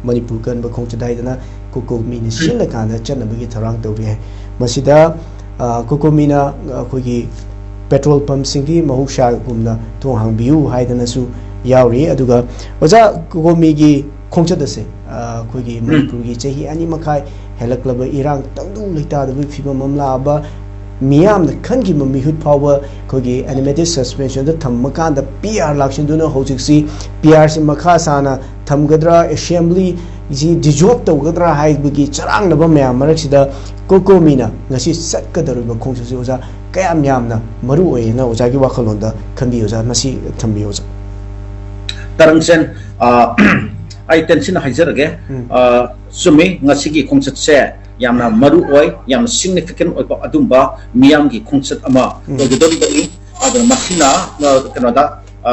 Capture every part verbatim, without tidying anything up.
ꯃꯅꯤꯄꯨꯔ ꯀꯟꯕ ꯈꯣꯡꯆꯠ ꯍꯥꯏꯗꯅ ꯀꯣꯀꯣꯃꯤꯅ ꯁꯤꯜꯂꯀꯥꯟꯗ ꯆꯠꯅꯕꯒꯤ ꯊꯧꯔꯥꯡ ꯇꯧꯕ ꯌꯥꯏ꯫ ꯃꯁꯤꯗ, ꯑ, ꯀꯣꯀꯣꯃꯤꯅ ꯑꯩꯈꯣꯏꯒꯤ ꯄꯦꯇ꯭ꯔꯣꯜ ꯄꯝꯁꯤꯡꯒꯤ ꯃꯍꯧꯁꯥꯒꯨꯝꯅ ꯊꯣꯡ ꯍꯥꯡꯕꯤꯌꯨ ꯍꯥꯏꯗꯅꯁꯨ ꯌꯥꯎꯔꯤ꯫ ꯑꯗꯨꯒ ꯑꯣꯖꯥ, ꯀꯣꯀꯣꯃꯤꯒꯤ ꯈꯣꯡꯆꯠ ꯑꯁꯦ, ꯑ, ꯑꯩꯈꯣꯏꯒꯤ ꯃꯅꯤꯄꯨꯔꯒꯤ ꯆꯍꯤ ꯑꯅꯤ ꯃꯈꯥꯏ ꯍꯦꯜꯂꯛꯂꯕ ꯏꯔꯥꯡ ꯇꯪꯗꯨ ꯂꯩꯇꯥꯗꯕꯒꯤ ꯐꯤꯕꯝ ꯑꯃ ꯂꯥꯛꯑꯕ, ꯃꯤꯌꯥꯝꯅ ꯈꯟꯈꯤꯕ ꯃꯤꯍꯨꯠ ꯐꯥꯎꯕ ꯑꯩꯈꯣꯏꯒꯤ animated suspensionꯗ ꯊꯝꯃꯀꯥꯟꯗ P R ꯂꯥꯛꯁꯤꯟꯗꯨꯅ ꯍꯧꯖꯤꯛꯁꯤ P Rꯁꯤ ꯃꯈꯥ ꯁꯥꯅ ꯊꯝꯒꯗ꯭ꯔꯥ, assemblyꯁꯤ dissolve ꯇꯧꯒꯗ꯭ꯔꯥ ꯍꯥꯏꯕꯒꯤ ꯆꯔꯥꯡꯅꯕ ꯃꯌꯥꯝ ꯃꯔꯛꯁꯤꯗ ꯀꯣꯀꯣꯃꯤꯅ ꯉꯁꯤ ꯆꯠꯀꯗꯧꯔꯤꯕ ꯈꯣꯡꯆꯠꯁꯤ, ꯑꯣꯖꯥ, ꯀꯌꯥꯝ ꯌꯥꯝꯅ ꯃꯔꯨ ꯑꯣꯏ ꯍꯥꯏꯅ ꯑꯣꯖꯥꯒꯤ ꯋꯥꯈꯜꯂꯣꯟꯗ ꯈꯟꯕꯤ, ꯑꯣꯖꯥ? ꯃꯁꯤ ꯊꯝꯕꯤꯌꯨ, ꯑꯣꯖꯥ꯫ ꯇꯔꯪꯁꯦꯟ, ꯑ, ꯑꯩ ꯇꯦꯟꯁꯤꯟꯅ ꯍꯥꯏꯖꯔꯒꯦ꯫ ꯎꯝ꯫ ꯑ, ꯆꯨꯝꯃꯤ, ꯉꯁꯤꯒꯤ ꯈꯣꯡꯆꯠꯁꯦ ꯌꯥꯝꯅ ꯃꯔꯨ ꯑꯣꯏ, ꯌꯥꯝꯅ significant ꯑꯣꯏꯕ ꯑꯗꯨꯝꯕ ꯃꯤꯌꯥꯝꯒꯤ ꯈꯣꯡꯆꯠ ꯑꯃ ꯎꯝ꯫ ꯑꯣꯏꯒꯗꯧꯔꯤꯕꯅꯤ꯫ ꯑꯗꯨꯅ ꯃꯁꯤꯅ, ꯑ, ꯀꯩꯅꯣꯗ, ꯑ,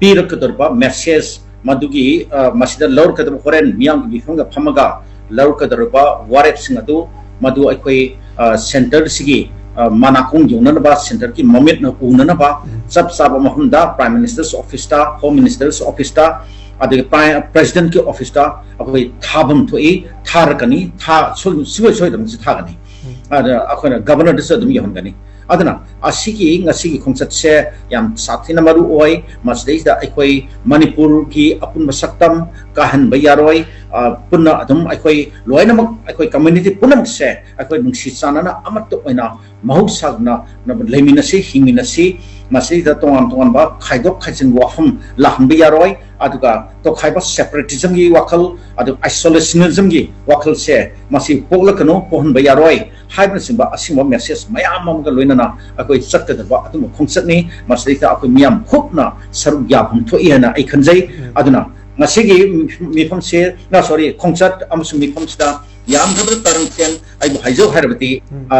ꯄꯤꯔꯛꯀꯗꯧꯔꯤꯕ message ꯃꯗꯨꯒꯤ, ꯑ, ꯃꯁꯤꯗ ꯂꯧꯔꯛꯀꯗꯕ, ꯍꯣꯔꯦꯟ ꯃꯤꯌꯥꯝꯒꯤ ꯃꯤꯐꯝꯒ ꯐꯝꯃꯒ ꯂꯧꯔꯛꯀꯗꯧꯔꯤꯕ ꯋꯥꯔꯦꯞꯁꯤꯡ ꯑꯗꯨ, ꯃꯗꯨ ꯑꯩꯈꯣꯏ, ꯑ, centreꯁꯤꯒꯤ, ꯑ, ꯃꯅꯥꯀꯣꯡ ꯌꯧꯅꯅꯕ, centreꯒꯤ ꯃꯃꯤꯠꯅ ꯎꯅꯅꯕ, ꯎꯝ꯫ ꯆꯞ ꯆꯥꯕ ꯃꯐꯝꯗ Prime Minister's officeꯇ, Home Minister's officeꯇ, ꯑꯗꯒꯤ Prime, Presidentꯀꯤ officeꯇ ꯑꯩꯈꯣꯏ ꯊꯥꯐꯝ ꯊꯣꯛꯏ, ꯊꯥꯔꯛꯀꯅꯤ, ꯊꯥ-, ꯁꯣꯏ-, ꯁꯨꯡꯁꯣꯏ ꯁꯣꯏꯗꯅ ꯃꯁꯤ ꯊꯥꯒꯅꯤ꯫ ꯎꯝ꯫ ꯑꯗ ꯑꯩꯈꯣꯏꯅ Governorꯗꯁꯨ ꯑꯗꯨꯝ ꯌꯧꯍꯟꯒꯅꯤ꯫ ꯑꯗꯨꯅ ꯑꯁꯤꯒꯤ ꯉꯁꯤꯒꯤ ꯈꯣꯡꯆꯠꯁꯦ ꯌꯥꯝ ꯁꯥꯊꯤꯅ ꯃꯔꯨ ꯑꯣꯏ꯫ ꯃꯁꯤꯗꯩꯁꯤꯗ ꯑꯩꯈꯣꯏ ꯃꯅꯤꯄꯨꯔꯒꯤ ꯑꯄꯨꯟꯕ ꯁꯛꯇꯝ ꯀꯥꯍꯟꯕ ꯌꯥꯔꯣꯏ꯫ ꯑ, ꯄꯨꯟꯅ ꯑꯗꯨꯝ ꯑꯩꯈꯣꯏ ꯂꯣꯏꯅꯃꯛ, ꯑꯩꯈꯣꯏ community ꯄꯨꯝꯅꯃꯛꯁꯦ ꯑꯩꯈꯣꯏ ꯅꯨꯡꯁꯤ ꯆꯥꯟꯅꯅ ꯑꯃꯠꯇ ꯑꯣꯏꯅ ꯃꯍꯧꯁꯥꯒꯨꯝꯅ ꯂꯩꯃꯤꯟꯅꯁꯤ, ꯍꯤꯡꯃꯤꯟꯅꯁꯤ꯫ ꯃꯁꯤꯗ ꯇꯣꯉꯥꯟ ꯇꯣꯉꯥꯟꯕ ꯈꯥꯏꯗꯣꯛ ꯈꯥꯏꯖꯤꯟ ꯋꯥꯐꯝ ꯂꯥꯛꯍꯟꯕ ꯌꯥꯔꯣꯏ꯫ ꯑꯗꯨꯒ ꯇꯣꯈꯥꯏꯕ separatismꯒꯤ ꯋꯥꯈꯜ, ꯑꯗꯨꯒ isolationismꯒꯤ ꯋꯥꯈꯜꯁꯦ ꯃꯁꯤ ꯄꯣꯛꯂꯛꯀꯅꯨ, ꯄꯣꯛꯍꯟꯕ ꯌꯥꯔꯣꯏ ꯍꯥꯏꯕꯅꯆꯤꯡꯕ ꯑꯁꯤꯒꯨꯝꯕ message ꯃꯌꯥꯝ ꯑꯃꯒ ꯂꯣꯏꯅꯅ ꯑꯩꯈꯣꯏ ꯆꯠꯀꯗꯕ ꯑꯗꯨꯝꯕ ꯈꯣꯡꯆꯠꯅꯤ꯫ ꯃꯁꯤꯗꯩꯗ ꯑꯩꯈꯣꯏ ꯃꯤꯌꯥꯝ ꯍꯨꯞꯅ ꯁꯔꯨꯛ ꯌꯥꯐꯝ ꯊꯣꯛꯏ ꯍꯥꯏꯅ ꯑꯩ ꯈꯟꯖꯩ꯫ ꯎꯝ꯫ ꯑꯗꯨꯅ ꯉꯁꯤꯒꯤ ꯃꯤꯐꯝꯁꯦ, ꯑ, sorry, ꯈꯣꯡꯆꯠ ꯑꯃꯁꯨꯡ ꯃꯤꯐꯝꯁꯤꯗ ꯌꯥꯝꯗ꯭ꯔꯕꯗ ꯇꯔꯪ ꯁꯦꯟ ꯑꯩꯕꯨ ꯍꯥꯏꯖꯧ ꯍꯥꯏꯔꯕꯗꯤ, ꯎꯝ꯫ ꯑ,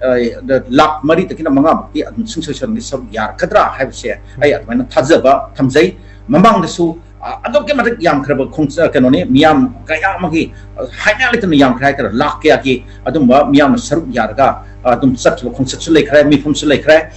ꯑ, ꯂꯥꯈ ꯃꯔꯤꯗꯒꯤꯅ ꯃꯉꯥꯃꯨꯛꯇꯤ ꯑꯗꯨꯝ ꯁꯨꯡꯁꯣꯏ ꯁꯣꯏꯗꯅ ꯁꯔꯨꯛ ꯌꯥꯔꯛꯀꯗ꯭ꯔꯥ ꯍꯥꯏꯕꯁꯦ ꯑꯩ ꯑꯗꯨꯃꯥꯏꯅ ꯊꯥꯖꯕ ꯊꯝꯖꯩ꯫ ꯃꯃꯥꯡꯗꯁꯨ, ꯑ, ꯑꯗꯨꯛꯀꯤ ꯃꯇꯤꯛ ꯌꯥꯝꯈ꯭ꯔꯕ ꯈꯣꯡꯆ-, ꯀꯩꯅꯣꯅꯤ, ꯃꯤꯌꯥꯝ ꯀꯌꯥ ꯑꯃꯒꯤ, ꯑ, ꯍꯥꯏꯅ ꯂꯩꯇꯅ ꯌꯥꯝꯈ꯭ꯔꯦ ꯍꯥꯏꯇꯥꯔꯦ, ꯂꯥꯈ ꯀꯌꯥꯒꯤ ꯑꯗꯨꯝꯕ ꯃꯤꯌꯥꯝꯅ ꯁꯔꯨꯛ ꯌꯥꯔꯒ, ꯑ, ꯑꯗꯨꯝ ꯆꯠꯈꯤꯕ ꯈꯣꯡꯆꯠꯁꯨ ꯂꯩꯈ꯭ꯔꯦ, ꯃꯤꯐꯝꯁꯨ ꯂꯩꯈ꯭ꯔꯦ꯫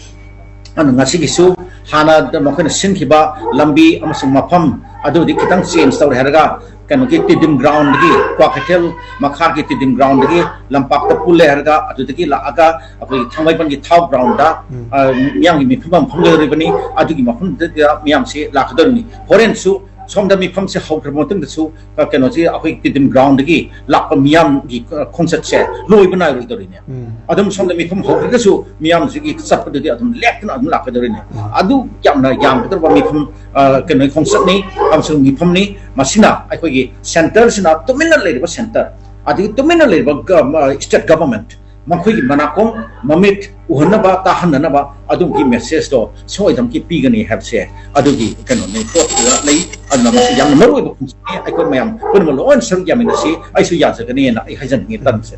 ꯑꯗꯨꯅ ꯉꯁꯤꯒꯤꯁꯨ ꯍꯥꯟꯅ ꯃꯈꯣꯏꯅ ꯁꯤꯟꯈꯤꯕ ꯂꯝꯕꯤ ꯑꯃꯁꯨꯡ ꯃꯐꯝ ꯑꯗꯨꯗꯤ ꯈꯤꯇꯪ change ꯇꯧꯔꯦ ꯍꯥꯏꯔꯒ, ꯀꯩꯅꯣꯒꯤ ꯇꯤꯗꯤꯝ ꯒ꯭ꯔꯥꯎꯟꯗꯒꯤ, ꯀ꯭ꯋꯥꯀꯩꯊꯦꯜ ꯃꯈꯥꯒꯤ ꯇꯤꯗꯤꯝ ꯒ꯭ꯔꯥꯎꯟꯗꯒꯤ ꯂꯝꯄꯥꯛꯇ ꯄꯨꯜꯂꯦ ꯍꯥꯏꯔꯒ, ꯑꯗꯨꯗꯒꯤ ꯂꯥꯛꯑꯒ ꯑꯩꯈꯣꯏꯒꯤ ꯊꯥꯡꯃꯩꯕꯟꯒꯤ ꯊꯥꯎ ꯒ꯭ꯔꯥꯎꯟꯗ, ꯎꯝ꯫ ꯑ, ꯃꯤꯌꯥꯝꯒꯤ ꯃꯤꯐꯝ ꯑꯃ ꯐꯝꯒꯗꯧꯔꯤꯕꯅꯤ꯫ ꯑꯗꯨꯒꯤ ꯃꯐꯝꯗꯨꯗ ꯃꯤꯌꯥꯝꯁꯤ ꯂꯥꯛꯀꯗꯧꯔꯤꯅꯤ꯫ ꯍꯣꯔꯦꯟꯁꯨ ꯁꯣꯝꯗ ꯃꯤꯐꯝꯁꯦ ꯍꯧꯈ꯭ꯔꯕ ꯃꯇꯨꯡꯗꯁꯨ, ꯑ, ꯀꯩꯅꯣꯁꯤ, ꯑꯩꯈꯣꯏ ꯇꯤꯗꯤꯝ ꯒ꯭ꯔꯥꯎꯟꯗꯒꯤ ꯂꯥꯛꯄ ꯃꯤꯌꯥꯝꯒꯤ, ꯑ, ꯈꯣꯡꯆꯠꯁꯦ ꯂꯣꯏꯕ ꯅꯥꯏꯔꯣꯏꯗꯧꯔꯤꯅꯦ꯫ ꯎꯝ꯫ ꯑꯗꯨꯝ ꯁꯣꯝꯗ ꯃꯤꯐꯝ ꯍꯧꯈ꯭ꯔꯒꯁꯨ ꯃꯤꯌꯥꯝꯁꯤꯒꯤ ꯆꯠꯄꯗꯨꯗꯤ ꯑꯗꯨꯝ ꯂꯦꯞꯇꯅ ꯑꯗꯨꯝ ꯂꯥꯛꯀꯗꯧꯔꯤꯅꯦ꯫ ꯎꯝ꯫ ꯑꯗꯨ ꯌꯥꯝꯅ ꯌꯥꯝꯒꯗꯧꯔꯕ ꯃꯤꯐꯝ, ꯑ, ꯀꯩꯅꯣ, ꯈꯣꯡꯆꯠꯅꯤ ꯑꯃꯁꯨꯡ ꯃꯤꯐꯝꯅꯤ꯫ ꯃꯁꯤꯅ ꯑꯩꯈꯣꯏꯒꯤ ꯁꯦꯟꯇꯔꯁꯤꯅ ꯇꯨꯃꯤꯟꯅ ꯂꯩꯔꯤꯕ ꯁꯦꯟꯇꯔ, ꯑꯗꯒꯤ ꯇꯨꯃꯤꯟꯅ ꯂꯩꯔꯤꯕ ꯒ-, ꯑ, ꯁ꯭ꯇꯦꯠ ꯒꯚꯔꯟꯃꯦꯟꯠ, ꯃꯈꯣꯏꯒꯤ ꯃꯅꯥꯀꯣꯡ ꯃꯃꯤꯠ ꯎꯍꯟꯅꯕ, ꯇꯥꯍꯟꯅꯅꯕ ꯑꯗꯨꯒꯤ ꯃꯦꯁꯦꯖꯇꯣ ꯁꯣꯏꯗꯅꯃꯛꯀꯤ ꯄꯤꯒꯅꯤ ꯍꯥꯏꯕꯁꯦ ꯑꯗꯨꯒꯤ ꯀꯩꯅꯣꯅꯤ, ꯄꯣꯠꯇꯨꯗ ꯂꯩ꯫ ꯑꯗꯨꯅ ꯃꯁꯤ ꯌꯥꯝꯅ ꯃꯔꯨ ꯑꯣꯏꯕ ꯈꯣꯡꯆꯠꯅꯤ꯫ ꯑꯩꯈꯣꯏ ꯃꯌꯥꯝ ꯄꯨꯝꯅꯃꯛ ꯂꯣꯏꯅ ꯁꯔꯨꯛ ꯌꯥꯃꯤꯟꯅꯁꯤ꯫ ꯑꯩꯁꯨ ꯌꯥꯖꯒꯅꯤꯅ ꯑꯩ ꯍꯥꯏꯖꯅꯤꯡꯉꯤ ꯇꯥꯟꯁꯦ꯫